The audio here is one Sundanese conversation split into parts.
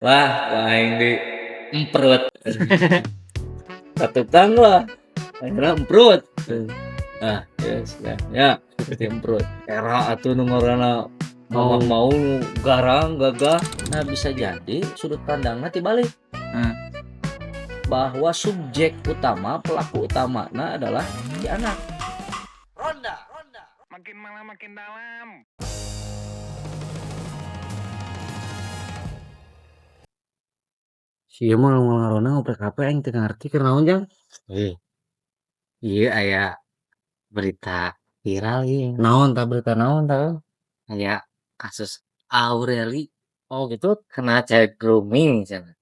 Lah, aing di emprut. Ka tukang lah. Akhirnya emprut. Nah, yes, ya, ya, seperti emprut. Era atuh nu ngaranna Mau. Mamah mau nu garang, gagah. Nah, bisa jadi sudut pandangnya tibalik. Bahwa subjek utama, pelaku utamana adalah si anak. Ronda. Makin malam makin dalam. Si ieu mah ngaronda ngoprek HP, aing teu ngarti keur naon, Jang. Eh. Ieu aya berita viral ieu. Naon tah, berita naon tah? Aya kasus Aureli. Oh, gitu. Kena child grooming cenah.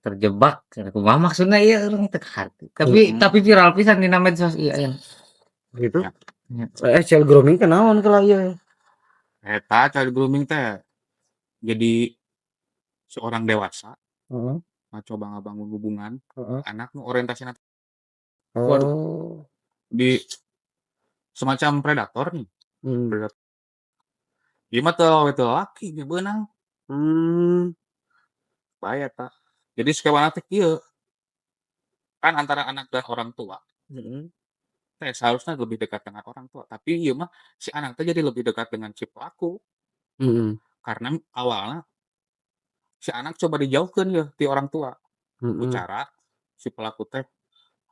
Terjebak cenah, kumaha maksudna ieu, urang teu kaharti. Tapi tapi viral pisan dina medsos ieu ayeuna. Gitu. Ya. Ya. Eh, child grooming teh naon kela ieu? Eta child grooming teh jadi seorang dewasa ngacoba ngabangun hubungan anak nu orientasina, waduh, di semacam predator nih. Predator. Ieu mah teu awewe teu lalaki ge beunang. Bahaya eta. Jadi skemana teh kieu. Kan antara anak dan orang tua teh seharusnya lebih dekat dengan orang tua, tapi ieu mah si anak teh jadi lebih dekat dengan si pelaku. Karena awalna si anak coba dijauhkeun yeuh ti orang tua. Ku cara si pelaku teh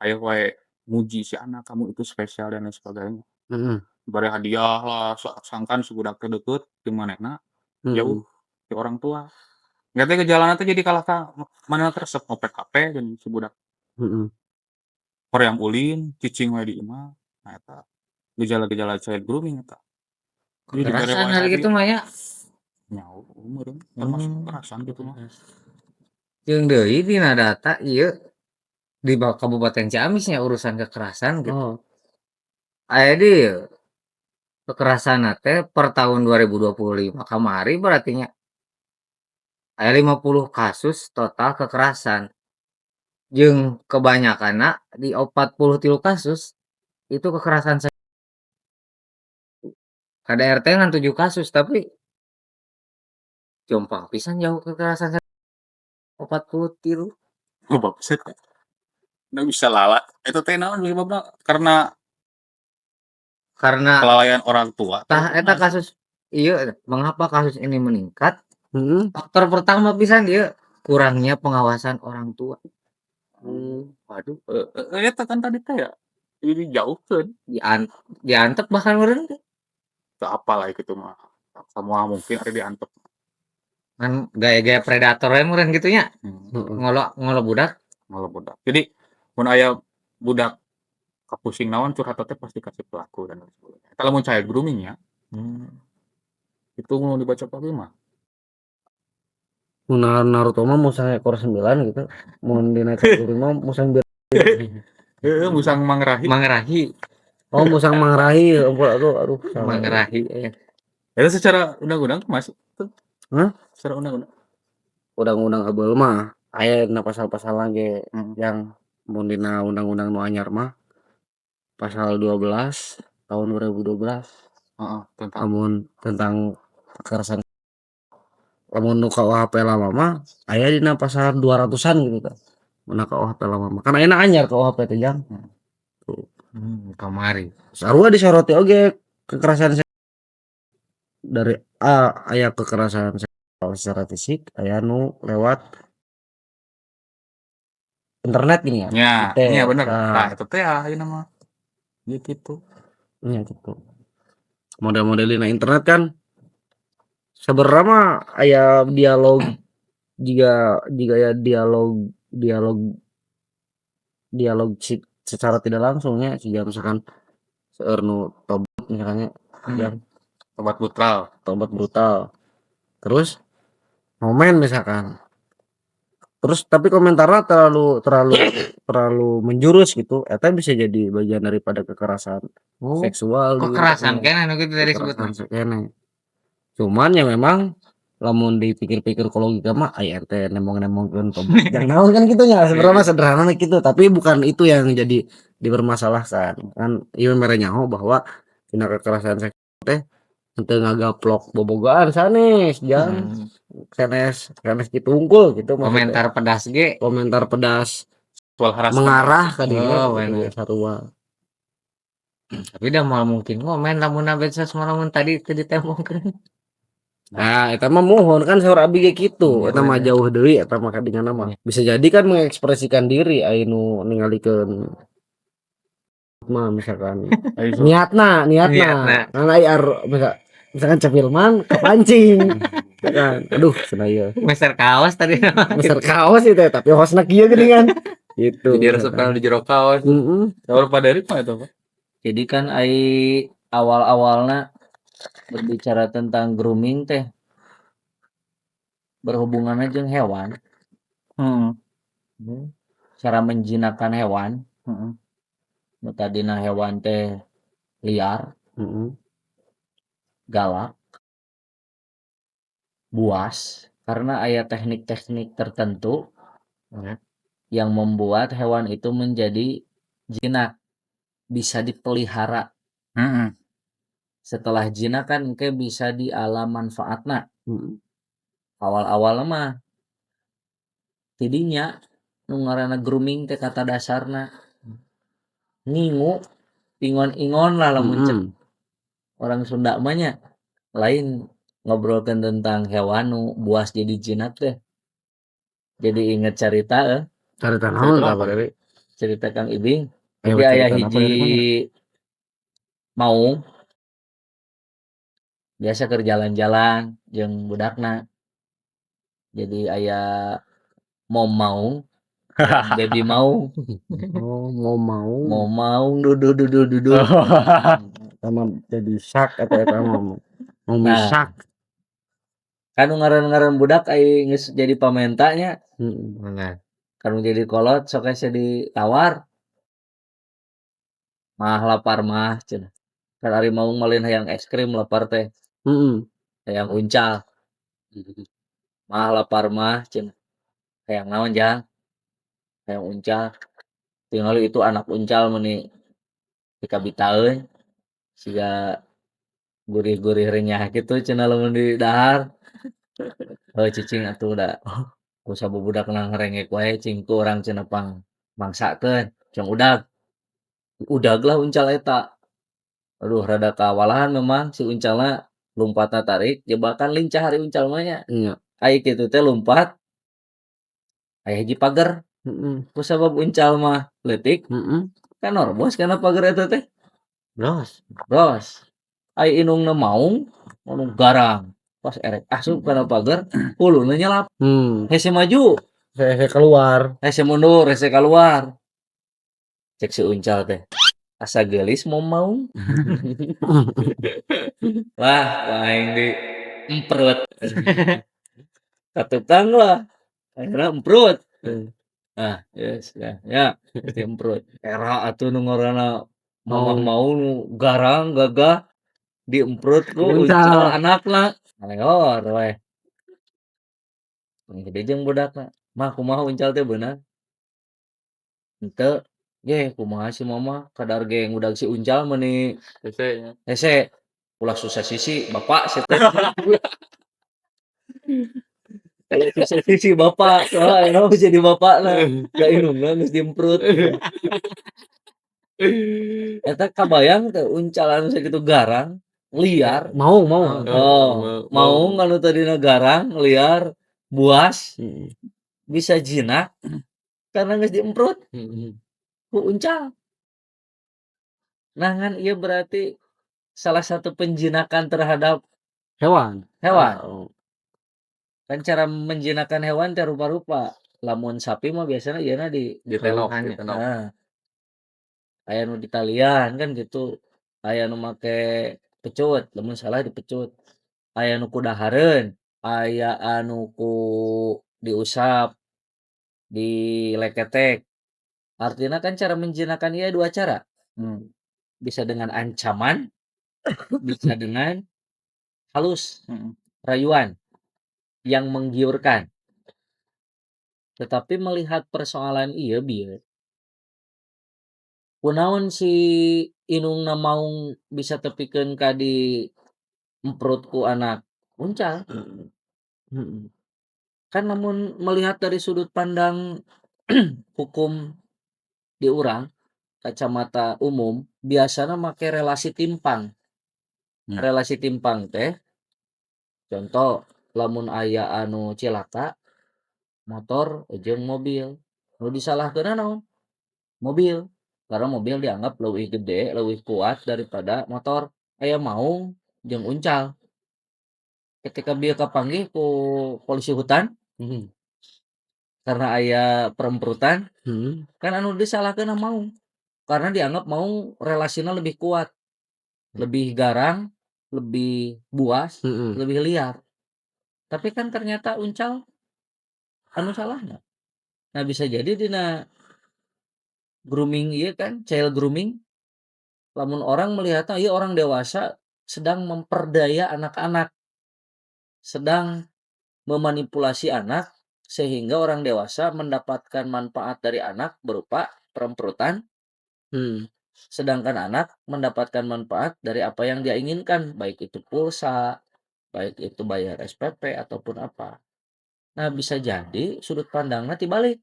aya wae muji si anak, "Kamu itu spesial," dan lain sebagainya. Dibere hadiah lah, sangkan si budak teh deukeut jeung manehna, jauh ti orang tua. Engke teh gejalana teh jadi kalah ka manehna teh resep ngoprek HP jeung si budak. Hoream ulin, cicing wae di imah. Nah, eta gejala-gejala child grooming eta. Jadi dibere Kekerasan wae hari kitu hadiah. Mah nya. Nya meureun termasuk kekerasan gitu mah. Jeung deui dina data ieu di Kabupaten Ciamis nya, urusan kekerasan gitu. Aya deui kekerasanna teh per tahun 2025 kamari berarti nya. Aya 50 kasus total kekerasan. Jeung kebanyakanna di 43 kasus itu kekerasan KDRT ngan 7 kasus, tapi jomplang pisan jauh kekerasan 43. Loba pisan. Nu bisa lala eta teh naon penyebabna, karena Karena kelalaian orang tua tah atau eta kumaha sih? Kasus ieu, mengapa kasus ini meningkat? Faktor pertama pisan ieu, kurangnya pengawasan orang tua. Waduh. Heeh, eta kan tadi teh ya, jadi dijauhkeun. Diantep bahkan meureun teh. Teu apal lah kitu mah. Samoal mungkin ari diantep. Kan gaya-gaya predator we meureun kitu nya. Heeh. Ngolo ngolo budak. Ngolo budak. Jadi mun aya budak kapusing naon, curhat teh pasti ka si pelaku dan lain sebagainya. Eta lamun child grooming nya. Itu nu dibaca pagi mah. Mun Naruto mah musang ekor 9 gitu. Mun dina child grooming mah musang bir. Heeh, musang mangrahi. Mangrahi. Oh, musang mangrahi, ampun, aduh aduh, salah. Mangrahi eh. Eta secara undang-undang masuk tuh. Hah? Secara undang-undang. Undang-undang heubeul mah aya dina pasal-pasalna ge, yang mun dina undang-undang nu anyar mah pasal 12 tahun 2012. Heeh, tentang Lamun tentang kekerasan, lamun nu KUHP lama mah aya dina pasal 200-an gitu tah. Mun KUHP lama mah. Kan ayeuna anyar KUHP teh, Jang. Tuh. Kamari. Sarua disoroti oge kekerasan dari A, aya kekerasan seksual secara fisik, aya nu lewat internet gini ya. Nya, Teh, nya bener. Tah. Tah eta teh ayeuna mah. Ieu kitu. Nya gitu. Model-model dina internet kan sebenarnya mah aya dialog, jika jika ya dialog dialog dialog secara tidak langsungnya, jika misalkan seueur nu tobat misalnya yang Tobat brutal. Tobat brutal, terus momen misalkan, terus tapi komentarnya terlalu terlalu terlalu menjurus gitu, eta bisa jadi bagian daripada kekerasan Oh, seksual di kekerasan internet. Keneh nu kitu tadi disebut mah. Kekerasan keneh, cuman ya memang lamun dipikir-pikir ku logika mah, aya ente nembong-nembongkeun tobat jang naon, kan kitu nya. Sebenarnya mah sederhana kitu, tapi bukan itu yang jadi dipermasalahkan kan. Ieu mere nyaho bahwa dina kekerasan seksual teh henteu ngagaplok bobogohan sanes, Jang. Sanes sanes kitu hungkul gitu maksudnya. Komentar pedas ge. Komentar pedas Soal harassment. mengarah ka dinya Oh, gitu bener. sarua. Tapi da moal mungkin ngomen lamun medsos mah lamun tadi teu ditembongkeun. Nah, eta mah muhun kan saur abi ge kitu, Iya, eta mah bener. jauh deui eta mah kadinyana mah. Iya. Bisa jadi kan mengekspresikan diri aya nu ningalikeun mah misalkan niatna niatna Niatna. kan aya misalkan Cep Hilman kepancing kan aduh cenah ieu Meser kaos tadi. meser kaos itu tapi hostna kieu geuningan gitu. Jadi resep di jero kaos. Heeh. Saur Pak Derik mah eta, Pak. Jadi kan ai awal-awalna berbicara tentang grooming teh berhubungannya jeung hewan. Cara menjinakkan hewan. Nu tadina hewan teh liar, galak, buas, karena aya teknik-teknik tertentu yang membuat hewan itu menjadi jinak, bisa dipelihara. Setelah jinak kan engke bisa diala manfaatna. Awal-awalna mah tidinya nu ngaranna grooming teh kata dasarna ngingu, ingon-ingon lah lamun cek orang Sunda mah nya. Lain ngobrolkeun tentang hewan nu buas jadi jinak teh. Jadi inget carita Carita naon tah, Pak Derik? Cerita Kang Ibing. Ayo Jadi aya cerita apa hiji dari mana? maung biasa keur jalan-jalan jeung budakna. Jadi aya mom maung, baby maung. Oh, mau mau. Mom maung duduh duduh duduh. Eta mah jadi sak eta eta mah mau Nah. misak. Kan nu ngaran-ngaran budak ai geus jadi pamenta nya. Bener. Kan jadi kolot sok hese ditawar. Mah lapar mah cenah. Kan ari maung mah lain hayang es krim lapar teh. Hayang uncal. Mah lapar mah cenah. Hayang naon Jang? Hayang uncal. Tingali itu anak uncal meuni dikabitaeun siga gurih-gurih renyah kitu cenah lamun didahar. Heuh cicing atuh da ku sabubudakna ngarengek wae cing ku urang cenah pang mangsakeun cong udag. Udag lah uncal eta. Aduh rada kawalahan memang si uncalna lompatna tarik jebakan lincah ari uncal mah nya. Iya. Ai kitu teh lumpat aya hiji pager. Kusabab uncal mah leutik kan norbos kana pager eta teh. Bros. Bros. Ai indungna maung anu garang. Pas erek asup kana pager huluna nyelap. Hese maju. Hese keluar. Hese mundur, hese kaluar. Cek si uncal teh. Asa geulis mom maung. Wah, aing di emprut. Ka tukang lah. Akhirna emprut. Ah, geus ya, ya diemprut. Era atuh nu ngaranna mamah maung nu garang gagah diemprut ku Uncal. uncal anakna. Ngaleor weh. Gede jeung budakna. Mah kumaha uncal teh beunang? Henteu. Geh kumaha si mama kadar ge ngudag si uncal meuni Hese nya. Hese. Ulah susah sisi bapak sia teh. Ulah susah sisi bapak soalnya ayeuna mah jadi bapakna. Da indungna geus diemprut. Eta kabayang teh uncal anu sakitu garang, liar. Maung maung. Oh, maung anu tadina garang, liar, buas, bisa jinak karena geus diemprut ku uncal. Nah ngan ieu berarti salah satu penjinakan terhadap Hewan. hewan. Oh. Kan cara menjinakkan hewan teh rupa-rupa. Lamun sapi mah biasana ieuna di Ditenok, Heeh. ditenok. Aya nu ditalian kan gitu. Aya nu make pecut, lamun salah dipecut. Aya nu ku dahareun, aya anu ku diusap, dileketek. Artina kan cara menjinakkan ieu 2 cara. Bisa dengan ancaman, bisa dengan halus, rayuan yang menggiurkan. Tetapi melihat persoalan ieu bieu kunaon si indungna maung bisa tepikeun ka diemprut ku anak uncal. Kan lamun melihat dari sudut pandang hukum di urang, kacamata umum, biasana make relasi timpang. Relasi timpang teh contoh lamun aya anu cilaka motor jeung mobil, nu disalahkeunna naon? Mobil. Karena mobil dianggap leuwih gede, leuwih kuat daripada motor. Aya maung jeung uncal. Ketika bieu kapanggih ku polisi hutan karena aya peremprutan, kan anu disalahkeunna maung. Karena dianggap maung relasina lebih kuat, lebih garang, lebih buas, lebih liar. Tapi kan ternyata uncal anu salahna. Nah, bisa jadi dina grooming ieu kan, child grooming, lamun orang melihatna ieu orang dewasa sedang memperdaya anak-anak. Sedang memanipulasi anak sehingga orang dewasa mendapatkan manfaat dari anak berupa peremprutan. Sedangkan anak mendapatkan manfaat dari apa yang dia inginkan, baik itu pulsa, baik itu bayar SPP ataupun apa. Nah, bisa jadi sudut pandangna tibalik.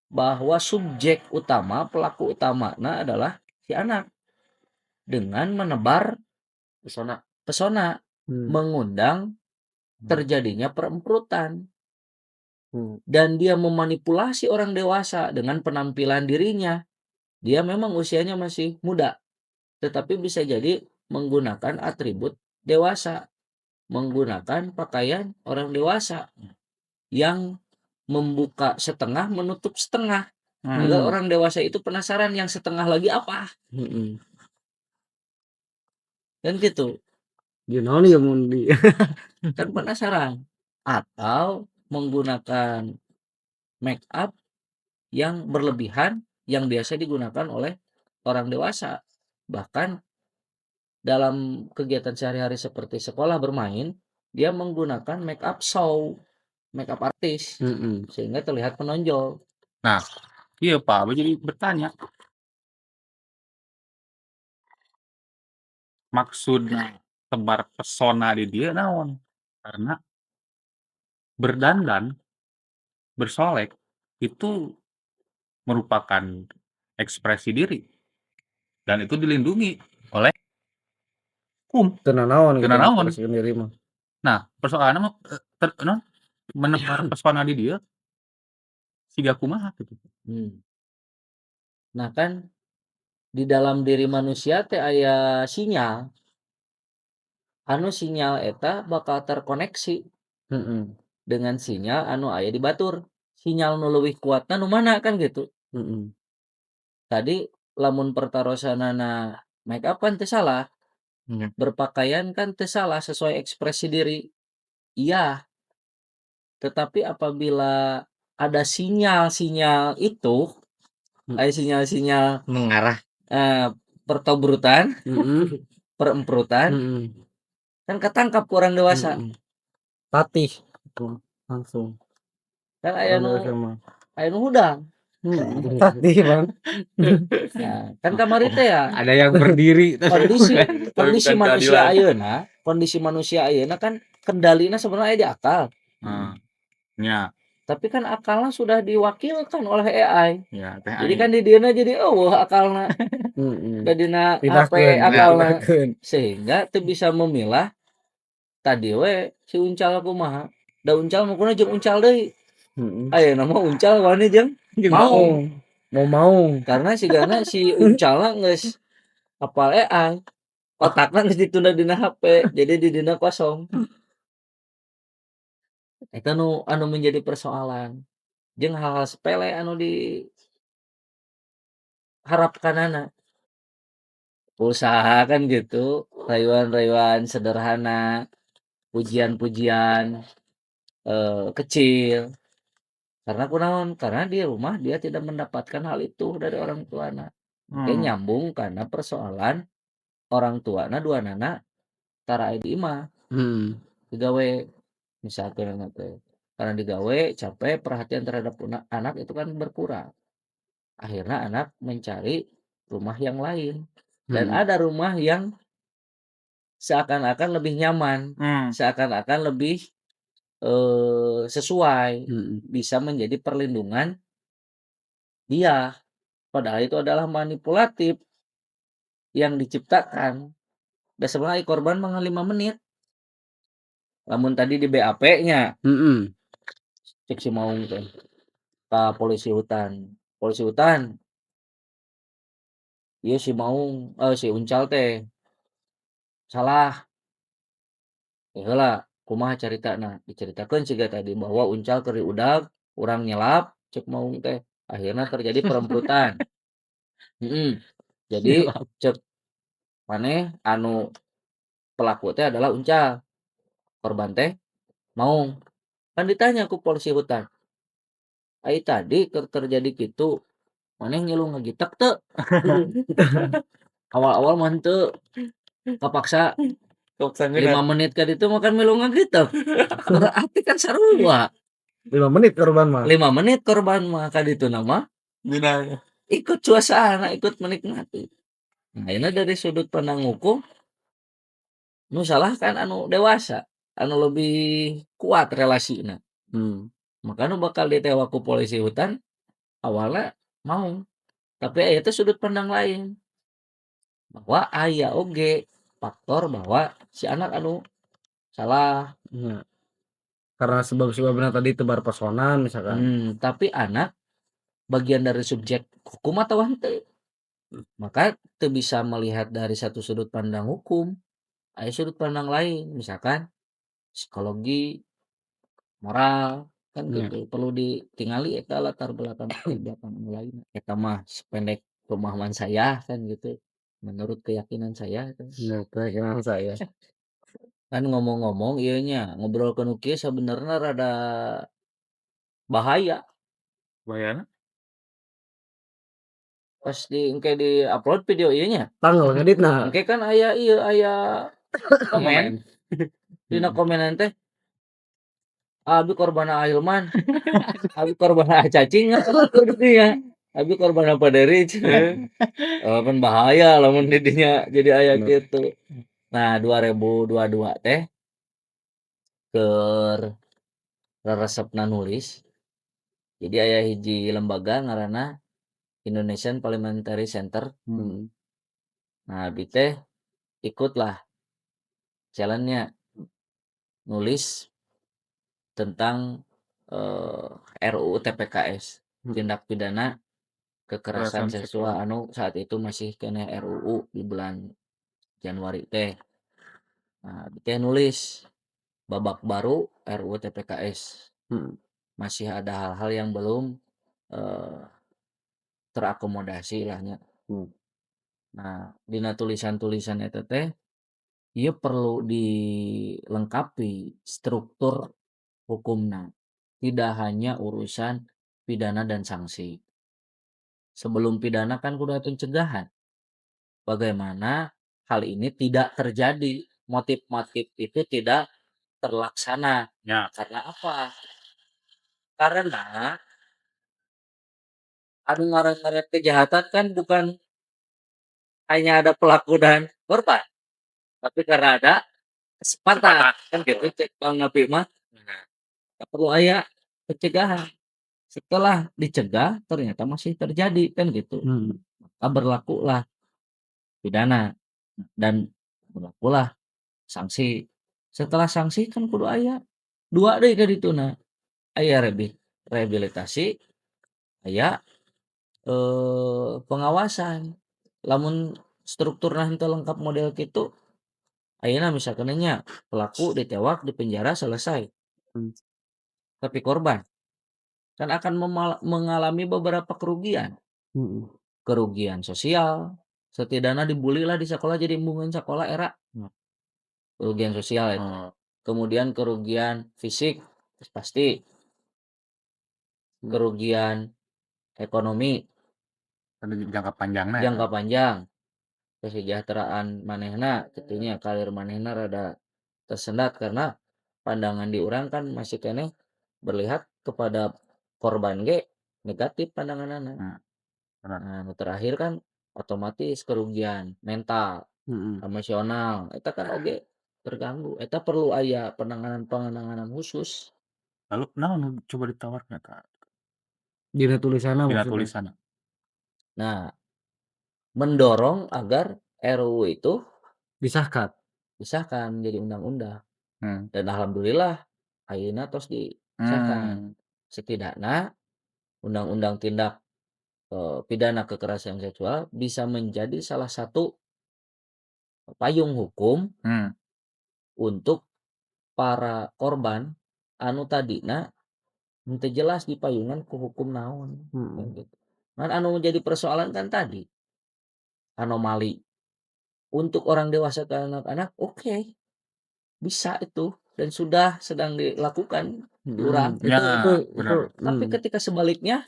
Bahwa subjek utama, pelaku utamana adalah si anak. Dengan menebar Pesona. pesona, mengundang terjadinya peremprutan. Dan dia memanipulasi orang dewasa dengan penampilan dirinya. Dia memang usianya masih muda, tetapi bisa jadi menggunakan atribut dewasa, menggunakan pakaian orang dewasa yang membuka setengah, menutup setengah. Agar orang dewasa itu penasaran yang setengah lagi apa. Kan gitu. Ieu naon ieu mun di Kan penasaran. Atau menggunakan make up yang berlebihan yang biasa digunakan oleh orang dewasa. Bahkan dalam kegiatan sehari-hari seperti sekolah bermain, dia menggunakan make up show, make up artist, sehingga terlihat menonjol. Nah, iya Pak, abah jadi bertanya. Maksudna tebar pesona di dieu naon? Karena berdandan, bersolek itu merupakan ekspresi diri dan itu dilindungi oleh hukum. Teu nanaon Teu gitu nanaon. ekspresi diri mah. Nah, persoalanna mah, naon, menebar pesona di dieu siga kumaha gitu. Nah, kan di dalam diri manusia teh aya sinyal. Anu sinyal eta bakal terkoneksi dengan sinyal anu aya di batur. Sinyal nu leuwih kuatna nu mana kan gitu. Tadi lamun pertarosanana make up kan teu salah. Berpakaian kan teu salah sesuai ekspresi diri. Iya. Tetapi apabila ada sinyal-sinyal itu, aya sinyal-sinyal mengarah pertobrutan, peremprutan, kan ketangkap ku orang dewasa. Tatih gitu langsung. Kan aya Orang nu dewasa mah. aya nu hudang. Tatih, Bang. Nah, kan kamari teh ya Ada yang berdiri kondisi Tapi kondisi bukan manusia keadilan. ayeuna, kondisi manusia ayeuna kan kendalina sebenarnya aya di akal. Nya. Tapi kan akalna sudah diwakilkan oleh AI. Ya, teh Jadi ai. kan di dieuna jadi euweuh akalna. Da dina HP Pindahkeun, akalna. pindahkeun. Sehingga teu bisa memilah tadi we si uncal kumaha. Da uncal mah kudu jeung uncal deui. Ayeuna mah uncal wani jeung Jeung maung. Mau maung. Karena sigana si uncalna geus hafal AI. Otakna geus ditunda dina HP, jadi di dina kosong. Eta nu anu menjadi persoalan. Jeung hal-hal sepele anu di harapkanana. Usaha kan gitu, rayuan-rayuan sederhana, pujian-pujian, kecil. Karena kunaon, karena di rumah dia tidak mendapatkan hal itu dari orang tuana. Engke nyambung kana persoalan orang tuana duanana tara aya di imah. Digawe misalkeun teh. Karena digawe capek, perhatian terhadap anak itu kan berkurang. Akhirnya anak mencari rumah yang lain dan ada rumah yang seakan-akan lebih nyaman, seakan-akan lebih Sesuai, bisa menjadi perlindungan dia, padahal itu adalah manipulatif yang diciptakan. Da sebenarnya korban mah ngan 5 menit. Lamun tadi di BAP-nya cek si Maung teh ka polisi hutan, "Polisi hutan, ieu si Maung, eh, si Uncal teh salah." "Eh, heula, kumaha caritana?" Dicaritakeun siga tadi bahwa Uncal keur diudag, urang nyelap, cek Maung teh, akhirna terjadi peremprutan. Jadi cek maneh anu pelaku teh adalah Uncal, korban teh Maung. Kan ditanya ku polisi hutan, "Ai tadi keur terjadi kitu, maneh ngilu ngagitek teu?" "Awal-awal mah henteu, kapaksa 5 menit ka ditu mah kan milu ngagitek." Berarti kan sarua. 5 menit korban mah. 5 menit korban mah, ka dituna mah ikut suasana, ikut menikmati. Nah, ayeuna dari sudut pandang hukum, nu salah kan anu dewasa, anu lebih kuat relasina. Maka nu bakal ditewak ku polisi hutan awalna Maung. Tapi aya teh sudut pandang lain. Bahwa aya oge faktor bahwa si anak anu salah. Nya. Karena sebab-sebabna tadi tebar pesona misalkan. Tapi anak bagian dari subjek hukum atau henteu? Maka teu bisa melihat dari satu sudut pandang hukum. Aya sudut pandang lain, misalkan psikologi, moral, kan gitu. Perlu ditingali eta latar belakang anu lain. Eta mah sependek pemahaman saya kan gitu, menurut keyakinan saya itu. Menurut keyakinan saya. Kan ngomong-ngomong ieu nya, ngobrolkeun nu kieu sabenerna rada bahaya. Bahayana? Pas di engke di-upload video ieu nya. Tanggal ngeditna. Engke kan aya ieu, aya komen. Dina komenan teh, "Abi korbanna A Hilman, abi korbanna A Cacing," dinya. "Abi korbanna Pak Dery," cenah. Oh, pan bahaya lamun di dinya jadi aya kitu. Nah, 2022 teh keur reresepna nulis. Jadi aya hiji lembaga ngaranna Indonesian Parliamentary Center. Nah, abi teh ikutlah challenge-nya nulis tentang RUU TPKS, tindak pidana kekerasan Kekerasan seksual seksual. anu saat itu masih keneh RUU di bulan Januari teh. Nah, abi teh nulis babak baru RUU TPKS. Masih ada hal-hal yang belum terakomodasi lah nya. Nah, dina tulisan-tulisan eta teh ieu perlu dilengkapi struktur hukumna. Tidak hanya urusan pidana dan sanksi. Sebelum pidana kan kudu aya pencegahan. Bagaimana hal ini tidak terjadi, motif-motif itu tidak terlaksana. Karena apa? Karena anu ngaran-ngaran kejahatan kan bukan hanya ada pelaku dan korban, tapi karena ada kesempatan, kan gitu cek Bang Napi mah. Perlu aya pencegahan. Setelah dicegah ternyata masih terjadi, kan gitu. Maka berlakulah pidana dan berlakulah sanksi. Setelah sanksi kan kudu aya dua deui ka dituna, aya rehabilitasi, aya pengawasan. Lamun strukturna henteu lengkap model kitu, ayeuna misalkan nya pelaku ditewak, dipenjara, selesai. Tapi korban kan akan mengalami beberapa kerugian. Kerugian sosial, setidaknya dibully lah di sekolah, jadi embungeun sakola era. Kerugian sosial eta. Kemudian kerugian fisik geus pasti. Kerugian ekonomi. Anu jangka panjangna eta. Jangka panjang. Kesejahteraan manehna kitu nya, karir manehna rada tersendat karena pandangan di urang kan masih keneh berlihat kepada korban ge negatif pandanganana. Bener. Nah, nu terakhir kan otomatis kerugian mental, emosional, eta kan oge. Terganggu, eta perlu aya penanganan-penanganan khusus. Lalu naon nu coba ditawarkan ka Dina tulisanna dina maksudna. Tulisanna? Nah, mendorong agar RUU itu Disahkan. Disahkan menjadi undang-undang. Dan alhamdulillah ayeuna tos disahkan. Setidaknya undang-undang tindak pidana kekerasan seksual bisa menjadi salah satu payung hukum untuk para korban anu tadina henteu jelas dipayungan ku hukum naon, kan gitu. Ngan anu menjadi persoalan kan tadi anomali untuk orang dewasa ke anak-anak, oke, bisa itu dan sudah sedang dilakukan di urang. Itu Ya, itu benar. Tapi ketika sebaliknya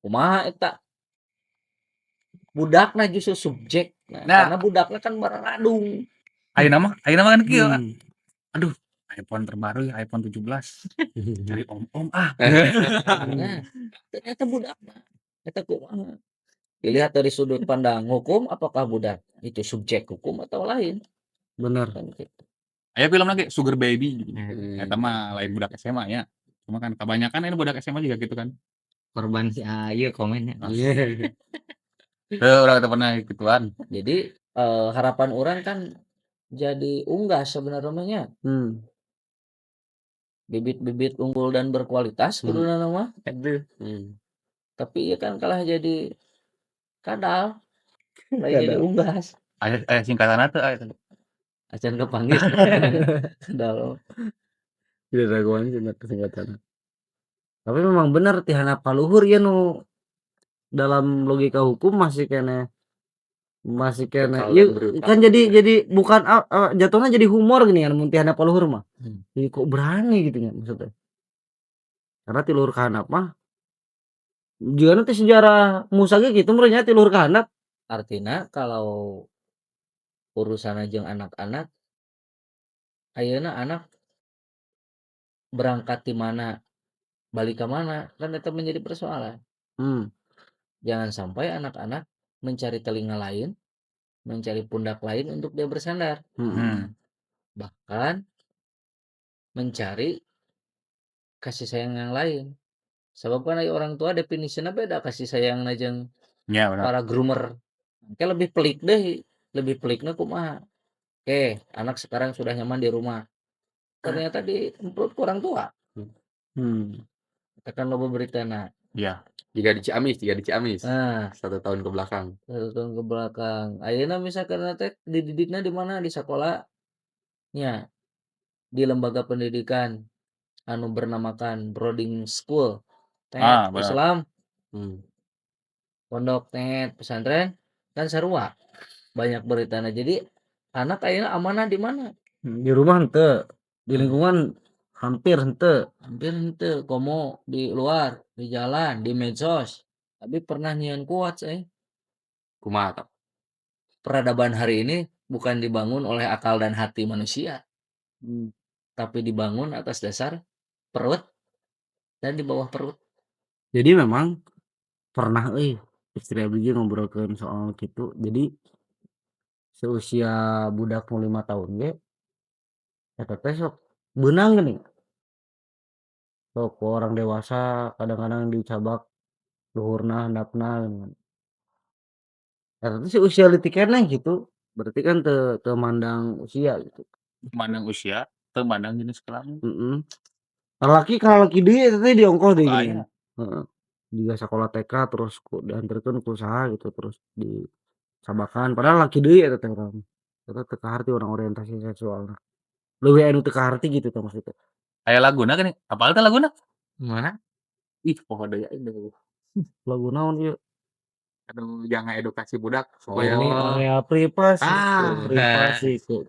kumaha eta? Budakna justru subjek. Nah, Nah. karena budakna kan bararadung. Ayeuna mah kan kieu. Aduh, iPhone terbaru ya, iPhone 17. Cari om-om ah. Nah, ternyata budakna eta kumaha? Dilihat dari sudut pandang hukum, apakah budak itu subjek hukum atau lain? Kan gitu. Aya film lagi Sugar Baby gitu. Eta mah lain budak SMA nya. Cuma kan kebanyakan ini budak SMA juga gitu kan. Korban si ieu komennya. Iya. Heuh, urang teu pernah gituan. Jadi, harapan urang kan jadi unggas sebenarnya mah nya. Bibit-bibit unggul dan berkualitas kuduna mah. Aduh. Tapi ieu kan kalah jadi kadal, lain jadi Kadal. unggas. Aya aya singkatanna teu aya teh? Acan kapanggih kadal. Diraguan cenah singkatanna. Tapi memang bener ti handap ka luhur ieu nu dalam logika hukum masih keneh Kekal ieu dan berutang. Kan jadi bukan a a jatuhnya jadi humor gini kan mun ti handap ka luhur mah. Jadi kok berani gitu nya maksudnya. Karena ti luhur ka handap mah jigana teh sejarah Musa ge kitu meureun nya, ti luhur ka handap. Artina kalau urusanna jeung anak-anak, ayeuna anak berangkat ti mana, balik ka mana, kan eta menjadi persoalan. Jangan sampai anak-anak mencari telinga lain, mencari pundak lain untuk dia bersandar. Bahkan mencari kasih sayang yang lain. Sabab kan ari orang tua definisina beda kasih sayangna jeung Nya, bener. para groomer. Engke lebih pelik deui, lebih pelikna kumaha? Oke, anak sekarang sudah nyaman di rumah. Ternyata diemprut ku orang tua. Eta kan loba beritana. Iya. Jiga di Ciamis. Nah. 1 tahun ke belakang. 1 tahun ke belakang. Ayeuna misalkan teh dididikna di mana? Di sakola nya, di lembaga pendidikan anu bernamakan boarding school, tet Ah, bener. Islam. Pondok tet pesantren kan sarua banyak beritana. Jadi anak ayeuna amanah di mana? Di rumah henteu, di lingkungan hampir henteu. Hampir henteu, komo di luar, di jalan, di medsos. Abi pernah nyieun quotes euy. Kumaha tah? Peradaban hari ini bukan dibangun oleh akal dan hati manusia. Tapi dibangun atas dasar perut dan di bawah perut. Jadi memang pernah euy istri abi ge ngobrolkeun soal kitu. Jadi seusia budak nu 5 tahun ge eta teh sok beunang geuning. Sok ku orang dewasa kadang-kadang dicabak luhurna, handapna geuningan. Eta teh seusia leutik keneh gitu. Berarti kan teu teu mandang usia gitu. Mandang usia, teu mandang jenis kelamin. Lalaki ka lalaki deui eta teh diongkoh deui Aya. geuningan. Heeh. Jiga sakola TK terus ku dianterkeun ku saha gitu, terus dicabakan padahal laki deui eta teh urang. Eta teu kaharti urang orientasi seksualna. Leuwih aya nu teu kaharti gitu tah maksudna. Aya laguna geuning, apal teh laguna? Mana? Ih, poho deui aing deui. Lagu naon ieu? Aduh, jangan edukasi budak supaya Ini area privasi, Ah. privasi gitu.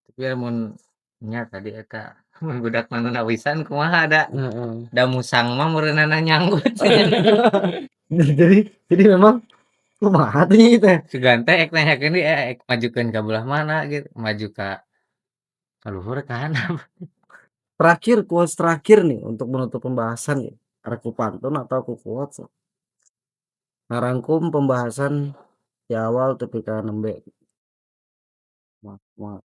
Tapi lamun nya tadi eta mun budak mah nu nawisan kumaha da? Heeh. Da musang mah meureunana nyanggut. Jadi memang kumaha teh ieu teh? Sugan teh ek nanyakeun deui ek majukeun ka belah mana gitu, maju ka luhur ka handap. Terakhir, quotes terakhir nih untuk menutup pembahasan nih. Arek ku pantun atau ku quotes? Ngarangkum pembahasan di awal tepi ka nembe. Kumaha kumaha?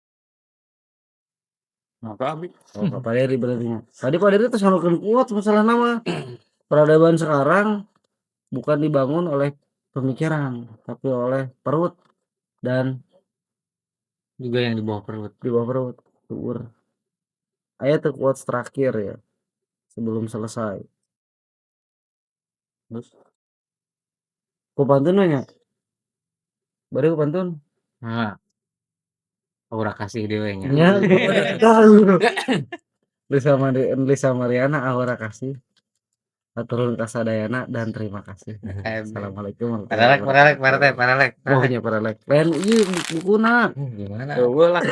Nah, ka abi. Oh, ka Pak Dery berarti nya. Tadi Pak Dery terus ngelakuin quotes masalah nama. Peradaban sekarang bukan dibangun oleh pemikiran, tapi oleh perut dan Juga yang di bawah perut. Di bawah perut, tuur. Aya tuh quotes terakhir ya, sebelum selesai. Terus? Ku pantun we nya? Bari ku pantun. Nah. Aura kasih dewe nya. Nya, tahu. Lisa Mariana, Aura kasih. Hatur nuhun ka sadayana dan terima kasih. Assalamualaikum warahmatullahi Paralek, paralek, wabarakatuh. paralek, paralek. Oh nya paralek. Lain ieu bukuna. Gimana? Eueuh lah.